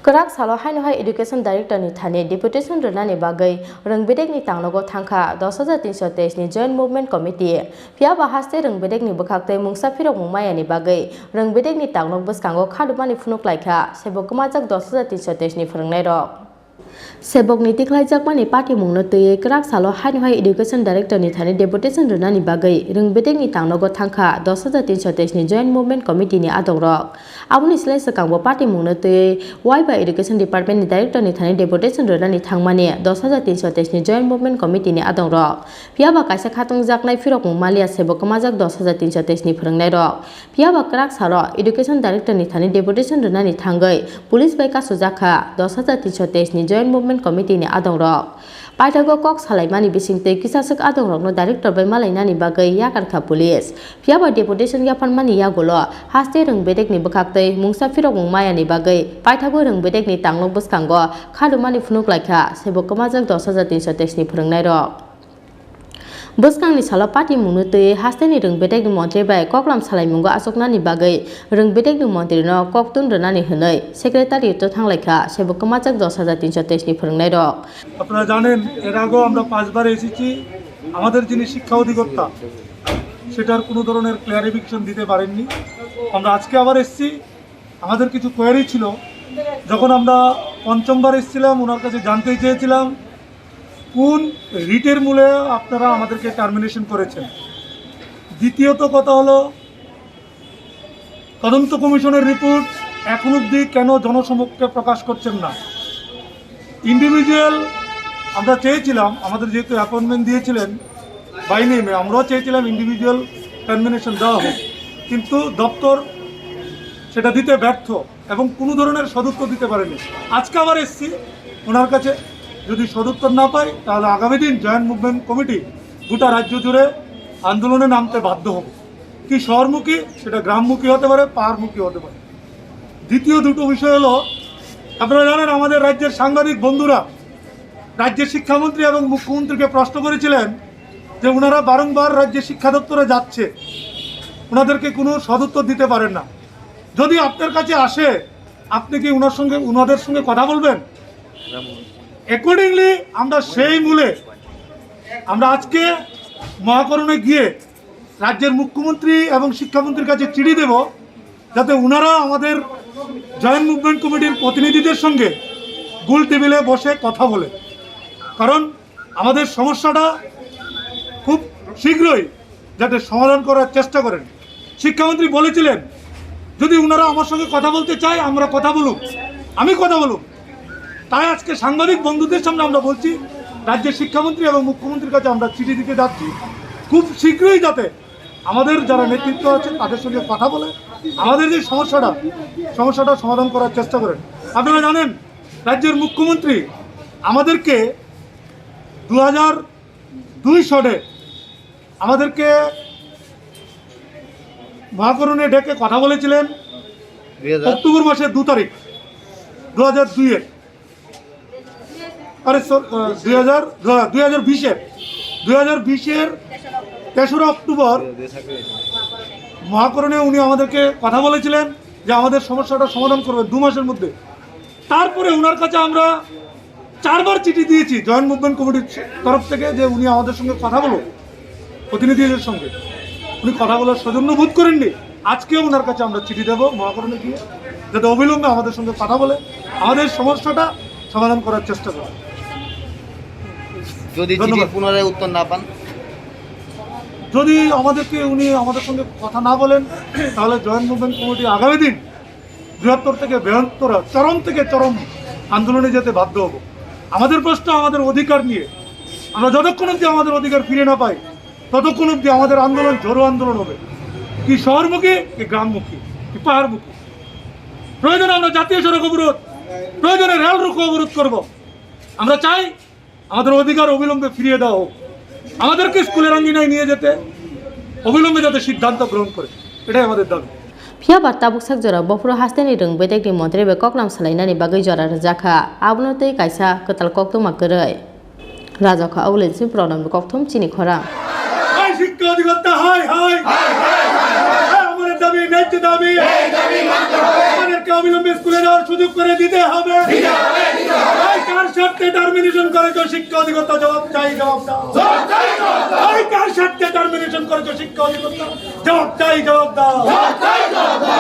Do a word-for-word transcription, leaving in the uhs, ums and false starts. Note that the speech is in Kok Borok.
Kwrak salo haino hai Education Director ni thani deputation rwnani bagwi rwng bedekni tangnogo thangkha dos hajar tinso teis ni Joint Movement Committee. Phiya ba haste rwng bedekni bwkhaktwi mungsa phirokmung mayani bagwi rwng bedekni tangnog bwskango khadumani phunuk laikha sebo kwmajak dos hajar tinso teis ni phwrwngnairok. Sebokni tikhlaijakmani patimungno twiwi kwrak salo haino hai Education Director ni thani deputation rwnani bagwi rwng bedekni tangnogo thangkha dos hajar tinso teis ni Joint Movement Committee ni adongrok. Aboni slai swkangbo patimungno twiwi Y ba Education Department ni Director ni thani deputation rwnani thangmani dos hajar tinso teis ni Joint Movement Committee ni adongrok. Phiya ba kaisa khatungjaknai phirokmung maliya sebo kwmajak dos hajar tinso teis ni phwrwngnairok. Phiya ba kwrak salo Education Director ni thani deputation rwnani thangwi police bai kasujak kha dos hajar tinso teis ni Joint Movement Committee ni adongrok. Paithago kok salaimani bisingtwi kisaswk adongrokno director bai malainani bagwi yakar kha police. Phiya ba deputation yapharmani yagulo haste rwng bedekni bwkhaktwi mungsa phirokmung mayani bagwi paithago rwng bedekni tangno bwskango khadumani phunuk laikha sebo kwmajak dos hajar tinso teis ni phwrwngnairok. Bwskangni salo patimungno twiwi hasteni rwng bedekni montri bai koklam salaimungo achuknani bagwi rwng bedekni montrino koktun rwnani hwnwi secretariat-o thanglaikha sebo kwmajak dos hajar tinso teis ni phwrwngnairok. আপনারা জানেন, এর আগেও আমরা পাঁচবার এসেছি। আমাদের যিনি শিক্ষা অধিকর্তা, সেটার কোনো ধরনের ক্লিয়ারিফিকেশন দিতে পারেননি। আমরা আজকে আবার এসেছি। আমাদের কিছু কোয়ারি ছিল। যখন আমরা পঞ্চমবার এসেছিলাম, ওনার কাছে জানতে চেয়েছিলাম কোন রিটের মূলে আপনারা আমাদেরকে টার্মিনেশন করেছেন। দ্বিতীয়ত কথা হলো, তদন্ত কমিশনের রিপোর্ট এখন অবধি কেন জনসমক্ষে প্রকাশ করছেন না? ইন্ডিভিজুয়াল আমরা চেয়েছিলাম, আমাদের যেহেতু অ্যাপয়েন্টমেন্ট দিয়েছিলেন বাই নেমে, আমরাও চেয়েছিলাম ইন্ডিভিজুয়াল টার্মিনেশন দেওয়া হোক, কিন্তু দপ্তর সেটা দিতে ব্যর্থ এবং কোনো ধরনের সদুত্তর দিতে পারেনি। আজকে আবার এসছি ওনার কাছে, যদি সদুত্তর না পাই, তাহলে আগামী দিন জয়েন্ট মুভমেন্ট কমিটি গোটা রাজ্য জুড়ে আন্দোলনে নামতে বাধ্য হব। কি শহরমুখী, সেটা গ্রামমুখী হতে পারে, পাহাড়মুখী হতে পারে। দ্বিতীয় দুটো বিষয় হলো, আপনারা জানেন, আমাদের রাজ্যের সাংবাদিক বন্ধুরা রাজ্যের শিক্ষামন্ত্রী এবং মুখ্যমন্ত্রীকে প্রশ্ন করেছিলেন যে ওনারা বারংবার রাজ্যের শিক্ষা দপ্তরে যাচ্ছে, ওনাদেরকে কোনো সদুত্তর দিতে পারেন না। যদি আপনার কাছে আসে, আপনি কি ওনার সঙ্গে, ওনাদের সঙ্গে কথা বলবেন? অ্যাকর্ডিংলি আমরা সেই মূলে আমরা আজকে মহাকরণে গিয়ে রাজ্যের মুখ্যমন্ত্রী এবং শিক্ষামন্ত্রীর কাছে চিঠি দেব, যাতে ওনারা আমাদের জয়েন্ট মুভমেন্ট কমিটির প্রতিনিধিদের সঙ্গে গোল টেবিলে বসে কথা বলে। কারণ আমাদের সমস্যাটা খুব শীঘ্রই যাতে সমাধান করার চেষ্টা করেন। শিক্ষামন্ত্রী বলেছিলেন, যদি ওনারা আমার সঙ্গে কথা বলতে চায়, আমরা কথা বলুক, আমি কথা বলুক। তাই আজকে সাংবাদিক বন্ধুদের সামনে আমরা বলছি, রাজ্যের শিক্ষামন্ত্রী এবং মুখ্যমন্ত্রীর কাছে আমরা চিঠি দিতে যাচ্ছি, খুব শীঘ্রই যাতে আমাদের যারা নেতৃত্ব আছে তাদের সঙ্গে কথা বলে আমাদের যে সমস্যাটা, সমস্যাটা সমাধান করার চেষ্টা করেন। আপনারা জানেন, রাজ্যের মুখ্যমন্ত্রী আমাদেরকে দু হাজার দুই সনে আমাদেরকে মহাকরণে ডেকে কথা বলেছিলেন দুই হাজার? অক্টোবর মাসের দু তারিখ, দু হাজার দুইয়ের, আরে, সর-, আহ, দুই হাজার, দুই হাজার বিশের, দুই হাজার বিশের তেসরা অক্টোবর মহাকরণে উনি আমাদেরকে কথা বলেছিলেন যে আমাদের সমস্যাটা সমাধান করবেন দু মাসের মধ্যে। তারপরে ওনার কাছে আমরা চারবার চিঠি দিয়েছি জয়েন্ট মুভমেন্ট কমিটির তরফ থেকে যে উনি আমাদের সঙ্গে কথা বলুন, প্রতিনিধিদের সঙ্গে। উনি কথা বলার সৌজন্য বোধ করেননি। আজকেও ওনার কাছে আমরা চিঠি দেবো মহাকরণে গিয়ে, যাতে অবিলম্বে আমাদের সঙ্গে কথা বলে আমাদের সমস্যাটা সমাধান করার চেষ্টা করে। যদি চিঠির ধন্যবাদ। পুনরায় উত্তর না পান? যদি আমাদেরকে, উনি আমাদের সঙ্গে কথা না বলেন, তাহলে জয়েন্ট মুভমেন্ট কমিটি আগামী দিন বৃহত্তর থেকে বৃহত্তর, চরম থেকে চরম আন্দোলনে যেতে বাধ্য হব। আমাদের প্রশ্ন আমাদের অধিকার নিয়ে। আমরা যতক্ষণ অবধি আমাদের অধিকার ফিরে না পাই, ততক্ষণ অবধি আমাদের আন্দোলন ঝড়ো আন্দোলন হবে। কি শহরমুখী, কি গ্রামমুখী, কি পাহাড়মুখী। প্রয়োজনে আমরা জাতীয় সড়ক অবরোধ, প্রয়োজনে রেল রোকো অবরোধ করব। আমরা চাই আমাদের অধিকার অবিলম্বে ফিরিয়ে দেওয়া হোক। আমাদেরকে স্কুলের আঙ্গিনায় নিয়ে যেতে অবিলম্বে যাতে সিদ্ধান্ত গ্রহণ করে, এটাই আমাদের দাবি। Phiya ba tabuk sak jora bophuru hasteni rwng bedekni montri bai koklam salainani bagwi jora rwjakha, abono tei kaisa kwtal koktwma kwrwi. Rajakha Aulensi Pranamni kokthom chini khorang. হাই শিক্ষা অধিকর্তা, হাই, হাই। হাই, হাই, হাই, হাই। হাই, আমাদের দাবি, ন্যায্য দাবি। এই দাবি মানতে হবে। আমাদেরকে অবিলম্বে স্কুলে যাওয়ার সুযোগ করে দিতে হবে। দিতে হবে, দিতে হবে। এই কার স্বার্থে টার্মিনেশন করেছো শিক্ষা অধিকর্তা? জবাব চাই, জবাব দাও। জবাব চাই, জবাব দাও। এই কার স্বার্থে টার্মিনেশন করেছো শিক্ষা অধিকর্তা? জবাব চাই, জবাব দাও। জবাব চাই, জবাব দাও।